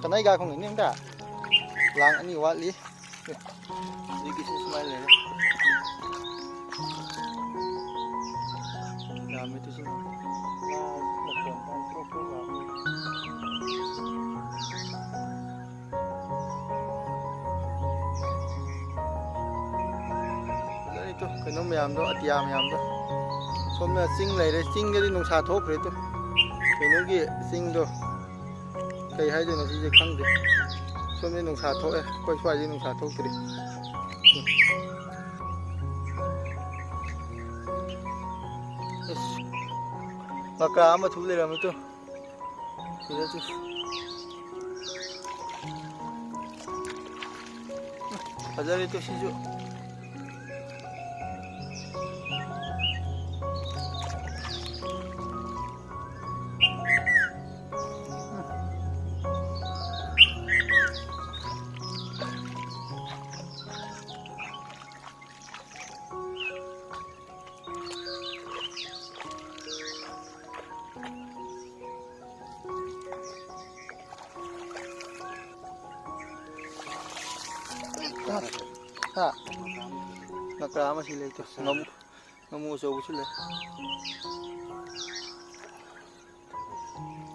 ꯀꯅꯥꯏ ꯒꯥ ꯈꯣꯡꯉꯤꯅꯤ ꯑꯝꯇ? ꯂꯥꯡ ꯑꯅꯤ ꯋꯥꯠꯂꯤ꯫ ꯍꯧꯖꯤꯛꯀꯤꯁꯤ ꯁꯨꯃꯥꯏꯅ ꯂꯩꯔꯦ꯫ ꯌꯥꯝꯃꯦ ꯇꯨ ꯁꯤ ꯉꯥ ꯃꯈꯣꯟ ꯇꯥꯏ, ꯀ꯭ꯔꯣꯛ ꯀ꯭ꯔꯣꯛ ꯂꯥꯎ꯫ ꯇꯨ, ꯀꯩꯅꯣ ꯃꯌꯥꯝꯗꯣ, ꯑꯇꯤꯌꯥ ꯃꯌꯥꯝꯗꯣ꯫ ꯁꯣꯝꯗ ꯆꯤꯡ ꯂꯩꯔꯦ, ꯆꯤꯡꯗꯗꯤ ꯅꯨꯡꯁꯥ ꯊꯣꯛꯈ꯭ꯔꯦ꯫ ꯇꯨ, ꯀꯩꯅꯣꯒꯤ ꯆꯤꯡꯗꯣ, ꯀꯩ ꯍꯥꯏꯗꯣꯏꯅꯣ ꯁꯤꯁꯦ ꯈꯪꯗꯦ꯫ ꯁꯣꯝꯗꯤ ꯅꯨꯡꯁꯥ ꯊꯣꯛꯑꯦ, ꯑꯩꯈꯣꯏ ꯁ꯭ꯋꯥꯏꯗꯤ ꯅꯨꯡꯁꯥ ꯊꯣꯛꯇ꯭ꯔꯤ꯫ ꯑꯁ, ꯉꯀ꯭ꯔꯥ ꯑꯃ ꯊꯨ ꯂꯩꯔꯝꯃꯦ꯫ ꯇꯨ, ꯁꯤꯗ ꯇꯨ꯫ ꯐꯖꯔꯦ ꯇꯨ ꯁꯤꯁꯨ꯫ ꯍꯥ? ꯉꯀ꯭ꯔꯥ ꯑꯃ ꯁꯤ ꯂꯩꯇꯣ꯫ ꯉꯥꯃꯨ, ꯉꯥꯃꯨ ꯑꯆꯧꯕꯁꯨ ꯂꯩ꯫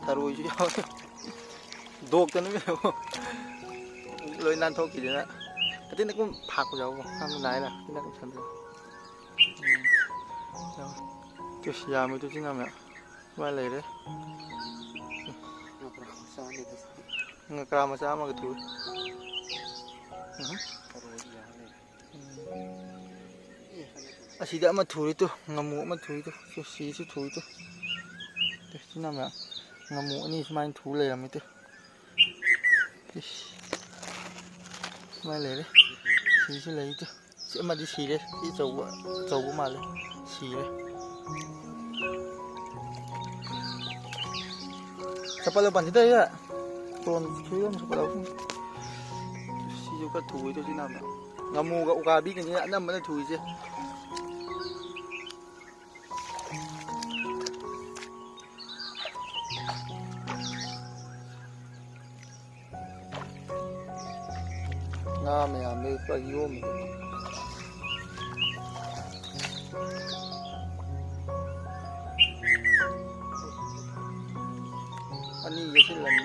ꯊꯔꯣꯏꯁꯨ ꯌꯥꯎꯋꯦ꯫ ꯗꯣꯛꯇꯅ ꯃꯌꯥꯝ ꯂꯣꯏ ꯅꯥꯟꯊꯣꯛꯈꯤꯗꯅ꯫ ꯑꯇꯩꯅ ꯀꯨꯝ ꯐꯥꯛꯄꯁꯨ ꯌꯥꯎꯕ꯫ ꯌꯥꯝ ꯅꯥꯏꯅ ꯑꯇꯩꯅ ꯀꯨꯝ ꯁꯟꯗꯣꯛ꯫ ꯎꯝ꯫ ꯌꯥꯝ ꯇꯨꯁ ꯌꯥꯝꯃꯤ ꯇꯨ ꯆꯤꯡ ꯌꯥꯝ ꯌꯥꯝ꯫ ꯁꯨꯃꯥꯏꯅ ꯂꯩꯔꯦ꯫ ꯉꯀ꯭ꯔꯥ ꯃꯆꯥ ꯑꯃꯒ ꯊꯨꯏ꯫ ꯎꯝ꯫ ꯎꯝ꯫ ꯑꯁꯤꯗ ꯑꯃ ꯊꯨꯔꯤ ꯇꯨ, ꯉꯥꯃꯨ ꯑꯃ ꯊꯨꯔꯤ ꯇꯨ, ꯁꯤ-, ꯁꯤꯁꯨ ꯊꯨꯔꯤ ꯇꯨ꯫ ꯇꯨ, ꯁꯤꯅ ꯑꯃ ꯉꯥꯃꯨ ꯑꯅꯤ ꯁꯨꯃꯥꯏꯅ ꯊꯨ ꯂꯩꯔꯝꯃꯤ ꯇꯨ꯫ ꯏꯁ꯫ ꯁꯨꯃꯥꯏꯅ ꯂꯩꯔꯦ꯫ ꯁꯤꯁꯨ ꯂꯩ ꯇꯨ꯫ ꯁꯤ ꯑꯃꯗꯤ ꯁꯤꯔꯦ꯫ ꯁꯤ ꯑꯆꯧꯕ, ꯑꯆꯧꯕ ꯃꯥꯜꯂꯦ꯫ ꯁꯤꯔꯦ꯫ ꯆꯄꯜ ꯂꯧ ꯄꯥꯟꯁꯤꯗ ꯑꯩ꯫ ꯇꯣꯟ ꯊꯨꯏꯔꯣꯝ ꯆꯄꯜ ꯂꯧ꯫ ꯁꯤꯁꯨ ꯈꯔ ꯊꯨꯏꯗꯣ ꯁꯤꯅ ꯑꯃ꯫ ꯉꯥꯃꯨꯒ ꯎꯀꯥꯕꯤꯒꯅꯤ ꯑꯅꯝꯕꯅ ꯊꯨꯏꯁꯦ꯫ ꯉꯥ ꯃꯌꯥꯝꯗꯨ ꯄꯨꯔꯥ ꯌꯣꯝꯃꯤꯗꯨ꯫ ꯑꯅꯤ ꯌꯦꯠꯁꯤꯜꯂꯝꯃꯤ꯫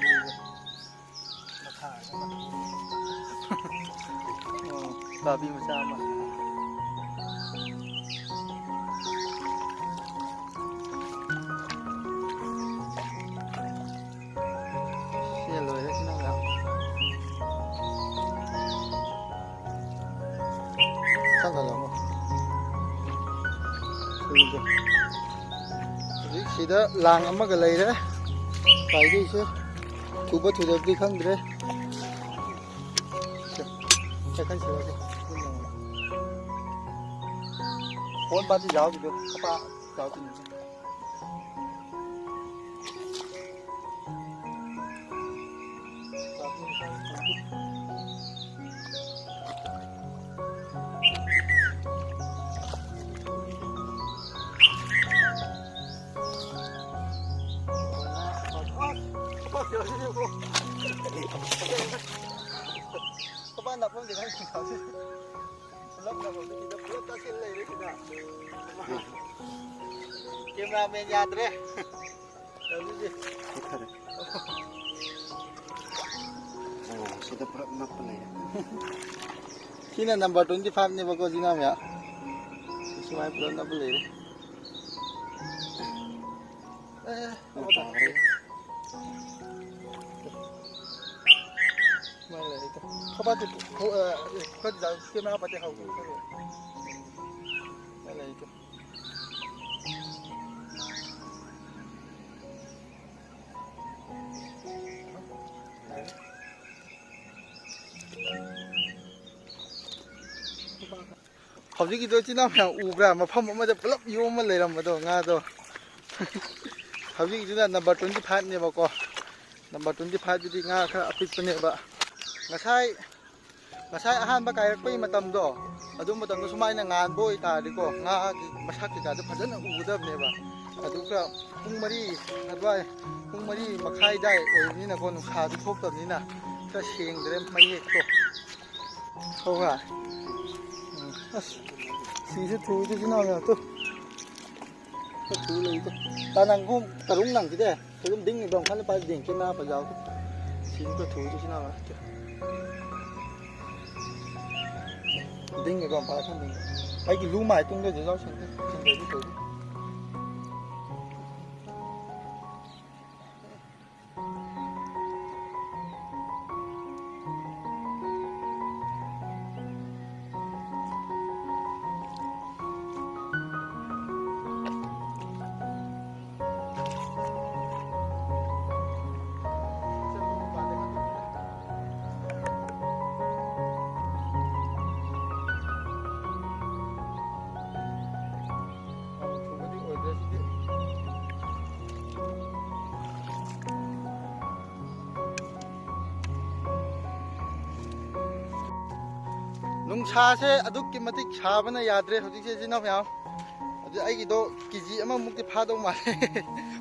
ꯎꯀꯥꯕꯤ ꯃꯆꯥ ꯑꯃ꯫ ꯍꯧꯖꯤꯛ ꯁꯤꯗ ꯂꯥꯡ ꯑꯃꯒ ꯂꯩꯔꯦ꯫ ꯄꯥꯏꯗꯣꯏꯁꯦ ꯊꯨꯕ ꯊꯨꯗꯕꯗꯤ ꯈꯪꯗ꯭ꯔꯦ꯫ ꯆꯠꯈꯟꯁꯤꯔꯁꯦ꯫ ꯐꯣꯟ ꯄꯥꯏꯗꯤ ꯌꯥꯎꯈꯤꯗꯣ꯫ ꯄꯥ ꯌꯥꯎꯈꯤꯅꯤ꯫ ꯀꯃꯥꯏꯅ ꯅꯥꯄꯣꯝꯗꯤ ꯈꯪꯗꯦ꯫ ꯄꯨꯂꯞ ꯅꯥꯄꯣꯝꯗꯤ ꯁꯤꯗ ꯄꯨꯂꯞ ꯇꯥꯁꯤꯜ ꯂꯩꯔꯦ ꯁꯤꯗ꯫ ꯀꯦꯃꯦꯔꯥꯃꯦꯟ ꯌꯥꯗ꯭ꯔꯦ꯫ ꯇꯧꯔꯤꯁꯦ꯫ ꯆꯠꯈꯔꯦ꯫ ꯑꯣ, ꯁꯤꯗ ꯄꯨꯂꯞ ꯅꯞꯄ ꯂꯩꯔꯦ꯫ ꯁꯤꯅ ꯅꯝꯕꯔ ꯇ꯭ꯋꯦꯟꯇꯤ ꯐꯥꯏꯚꯅꯦꯕꯀꯣ, ꯁꯤꯅ ꯃꯌꯥꯝ ꯁꯨꯃꯥꯏꯅ ꯄꯨꯂꯞ ꯅꯞꯄ ꯂꯩꯔꯦ꯫ ꯑꯦ, ꯑꯃ ꯇꯥꯈ꯭ꯔꯦ꯫ ꯁꯨꯃꯥꯏꯅ ꯂꯩꯔꯦ꯫ ꯈꯣꯄꯥ ꯇꯤ-, ꯈꯣ-, ꯑ, ꯈꯔꯗꯤ ꯆꯥꯎ-, ꯀꯦꯃꯦꯔꯥ ꯄꯥꯏꯔꯗꯤ ꯍꯧꯒꯦ꯫ ꯁꯨꯃꯥꯏꯅ ꯂꯩꯔꯦ꯫ ꯍꯧꯖꯤꯛꯀꯤꯗꯣ ꯏꯆꯤꯟ ꯏꯅꯥꯎ ꯃꯌꯥꯝ ꯎꯕ꯭ꯔꯥ? ꯃꯐꯝ ꯑꯃꯗ ꯄꯨꯂꯞ ꯌꯣꯝꯃ ꯂꯩꯔꯝꯕꯗꯣ, ꯉꯥꯗꯣ꯫ ꯍꯧꯖꯤꯛꯀꯤꯗꯨꯅ ꯅꯝꯕꯔ ꯇ꯭ꯋꯦꯟꯇꯤ ꯐꯥꯏꯚꯅꯦꯕꯀꯣ꯫ ꯅꯝꯕꯔ ꯇ꯭ꯋꯦꯟꯇꯤ ꯐꯥꯏꯚꯇꯨꯗꯤ ꯉꯥ ꯈꯔ ꯑꯄꯤꯛꯄꯅꯦꯕ꯫ ꯉꯁꯥꯏ, ꯉꯁꯥꯏ ꯑꯍꯥꯟꯕ ꯀꯥꯏꯔꯛꯄꯒꯤ ꯃꯇꯝꯗꯣ, ꯑꯗꯨ ꯃꯇꯝꯗꯣ ꯁꯨꯃꯥꯏꯅ ꯉꯥꯟꯕ ꯑꯣꯏꯇꯥꯔꯗꯤꯀꯣ, ꯉꯥꯒꯤ ꯃꯁꯛ ꯀꯩꯀꯥꯗꯣ ꯐꯖꯅ ꯎꯒꯗꯕꯅꯦꯕ꯫ ꯑꯗꯨꯒ ꯄꯨꯡ ꯃꯔꯤ ꯑꯗꯨꯋꯥꯏ, ꯄꯨꯡ ꯃꯔꯤ ꯃꯈꯥꯏ ꯑꯗꯨꯋꯥꯏ ꯑꯣꯏꯕꯅꯤꯅꯀꯣ, ꯅꯨꯡꯁꯥꯁꯨ ꯊꯣꯛꯇꯕꯅꯤꯅ ꯈꯔ ꯁꯦꯡꯗ꯭ꯔꯦ ꯃꯌꯦꯛꯇꯣ꯫ ꯍꯧꯒ꯫ ꯎꯝ꯫ ꯑꯁ, ꯁꯤꯁꯨ ꯊꯨꯏꯗ ꯁꯤ ꯅꯥꯎ ꯃꯌꯥꯝ ꯇꯨ꯫ ꯈꯔ ꯊꯨ ꯂꯩꯗ꯫ ꯇꯥ ꯅꯪ ꯈꯣꯡ ꯇꯔꯨꯡ ꯅꯪꯈꯤꯗꯦ꯫ ꯀꯩꯒꯨꯝ ꯗꯤꯡ ꯏꯕ꯭ꯔꯣꯝ ꯈꯜꯂ ꯄꯥꯏ ꯗꯤꯡ ꯀꯦꯃꯦꯔꯥ ꯄꯥꯏ ꯌꯥꯎꯗꯦ꯫ ꯁꯤꯁꯨ ꯈꯔ ꯊꯨꯏꯗ ꯁꯤ ꯅꯥꯎ ꯃꯌꯥꯝ ꯇꯨ꯫ ꯗꯤꯡ ꯏꯕ꯭ꯔꯣꯝ ꯄꯥꯏ ꯈꯟ ꯗꯤꯡ꯫ ꯑꯩꯒꯤ ꯂꯨ ꯃꯥꯏ ꯇꯨꯡꯗ ꯖꯦꯖꯥꯎ ꯁꯦꯡꯗꯦ꯫ ꯁꯦꯡꯗ꯭ꯔꯗꯤ ꯊꯨꯏꯗ꯫ ꯅꯨꯡꯁꯥꯁꯦ ꯑꯗꯨꯛꯀꯤ ꯃꯇꯤꯛ ꯁꯥꯕꯅ ꯌꯥꯗ꯭ꯔꯦ ꯍꯧꯖꯤꯛꯁꯦ, ꯏꯆꯤꯟ ꯏꯅꯥꯎ ꯃꯌꯥꯝ꯫ ꯑꯗꯨ ꯑꯩꯒꯤꯗꯣ ꯀꯦ ꯖꯤ ꯑꯃꯃꯨꯛꯇꯤ ꯐꯥꯗꯧ ꯃꯥꯜꯂꯦ꯫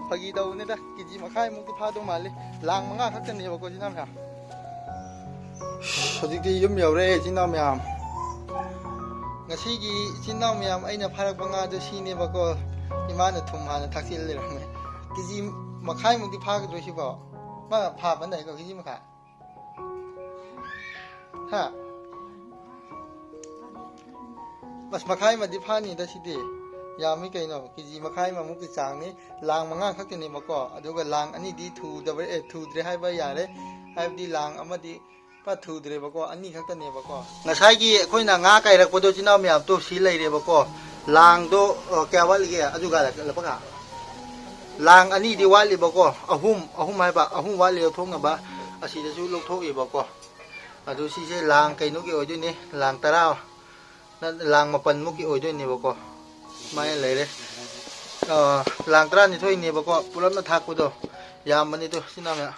ꯐꯥꯒꯤ ꯇꯧꯕꯅꯤꯗ, ꯀꯦ ꯖꯤ ꯃꯈꯥꯏꯃꯨꯛꯇꯤ ꯐꯥꯗꯧ ꯃꯥꯜꯂꯦ꯫ ꯂꯥꯡ ꯃꯉꯥ ꯈꯛꯇꯅꯦꯕꯀꯣ, ꯏꯆꯤꯟ ꯏꯅꯥꯎ ꯃꯌꯥꯝ꯫ ꯍꯧꯖꯤꯛꯇꯤ ꯌꯨꯝ ꯌꯧꯔꯦ, ꯏꯆꯤꯟ ꯏꯅꯥꯎ ꯃꯌꯥꯝ꯫ ꯉꯁꯤꯒꯤ ꯏꯆꯤꯟ ꯏꯅꯥꯎ ꯃꯌꯥꯝ ꯑꯩꯅ ꯐꯥꯔꯛꯄ ꯉꯥꯗꯣ ꯁꯤꯅꯦꯕꯀꯣ꯫ ꯏꯃꯥꯅ ꯊꯨꯝ ꯍꯥꯟꯅ ꯊꯥꯛꯆꯤꯜ ꯂꯩꯔꯝꯃꯦ꯫ ꯀꯦ ꯖꯤ ꯃꯈꯥꯏꯃꯨꯛꯇꯤ ꯐꯥꯒꯗ꯭ꯔꯣ ꯁꯤꯕꯣ? ꯃꯥ ꯐꯥꯕꯅ ꯀꯦ ꯖꯤ ꯃꯈꯥꯏ? ꯍꯥ? ꯑꯁ, ꯃꯈꯥꯏ ꯑꯃꯗꯤ ꯐꯥꯅꯤꯗ ꯁꯤꯗꯤ꯫ ꯌꯥꯝꯃꯤ ꯀꯩꯅꯣ, ꯀꯦ ꯖꯤ ꯃꯈꯥꯏ ꯑꯃꯃꯨꯛꯀꯤ ꯆꯥꯡꯅꯤ꯫ ꯂꯥꯡ ꯃꯉꯥ ꯈꯛꯇꯅꯦꯕꯀꯣ, ꯑꯗꯨꯒ ꯂꯥꯡ ꯑꯅꯤꯗꯤ ꯊꯨꯗꯕ, ꯑꯦ, ꯊꯨꯗ꯭ꯔꯦ ꯍꯥꯏꯕ ꯌꯥꯔꯦ꯫ ꯍꯥꯏꯕꯗꯤ ꯂꯥꯡ ꯑꯃꯗꯤ ꯄꯨꯔꯥ ꯊꯨꯗ꯭ꯔꯦꯕꯀꯣ, ꯑꯅꯤ ꯈꯛꯇꯅꯦꯕꯀꯣ꯫ ꯉꯁꯥꯏꯒꯤ ꯑꯩꯈꯣꯏꯅ ꯉꯥ ꯀꯥꯏꯔꯛꯄꯗꯣ, ꯏꯆꯤꯟ ꯏꯅꯥꯎ ꯃꯌꯥꯝꯗꯣ ꯁꯤ ꯂꯩꯔꯦꯕꯀꯣ꯫ ꯂꯥꯡꯗꯣ, ꯑ, ꯀꯌꯥ ꯋꯥꯠꯂꯤꯒꯦ? ꯑꯗꯨꯒ ꯂꯄꯀꯥ꯫ ꯂꯥꯡ ꯑꯅꯤꯗꯤ ꯋꯥꯠꯂꯤꯕꯀꯣ, ꯑꯍꯨꯝ, ꯑꯍꯨꯝ ꯍꯥꯏꯕ, ꯑꯍꯨꯝ ꯋꯥꯠꯂꯤ ꯂꯧꯊꯣꯛꯅꯕ꯫ ꯑꯁꯤꯗꯁꯨ ꯂꯧꯊꯣꯛꯏꯕꯀꯣ꯫ ꯑꯗꯨ ꯁꯤꯁꯦ ꯂꯥꯡ ꯀꯩꯅꯣꯒꯤ ꯑꯣꯏꯗꯣꯏꯅꯦ, ꯂꯥꯡ ꯇꯔꯥ, ꯅ-, ꯂꯥꯡ ꯃꯥꯄꯟꯃꯨꯛꯀꯤ ꯑꯣꯏꯗꯣꯏꯅꯦꯕꯀꯣ꯫ ꯁꯨꯃꯥꯏꯅ ꯂꯩꯔꯦ꯫ ꯑ, ꯂꯥꯡ ꯇꯔꯥꯅꯤꯊꯣꯏꯅꯦꯕꯀꯣ, ꯄꯨꯂꯞꯅ ꯊꯥꯛꯄꯗꯣ꯫ ꯌꯥꯝꯕꯅꯤꯗꯣ, ꯏꯆꯤꯟ ꯏꯅꯥꯎ ꯃꯌꯥꯝ꯫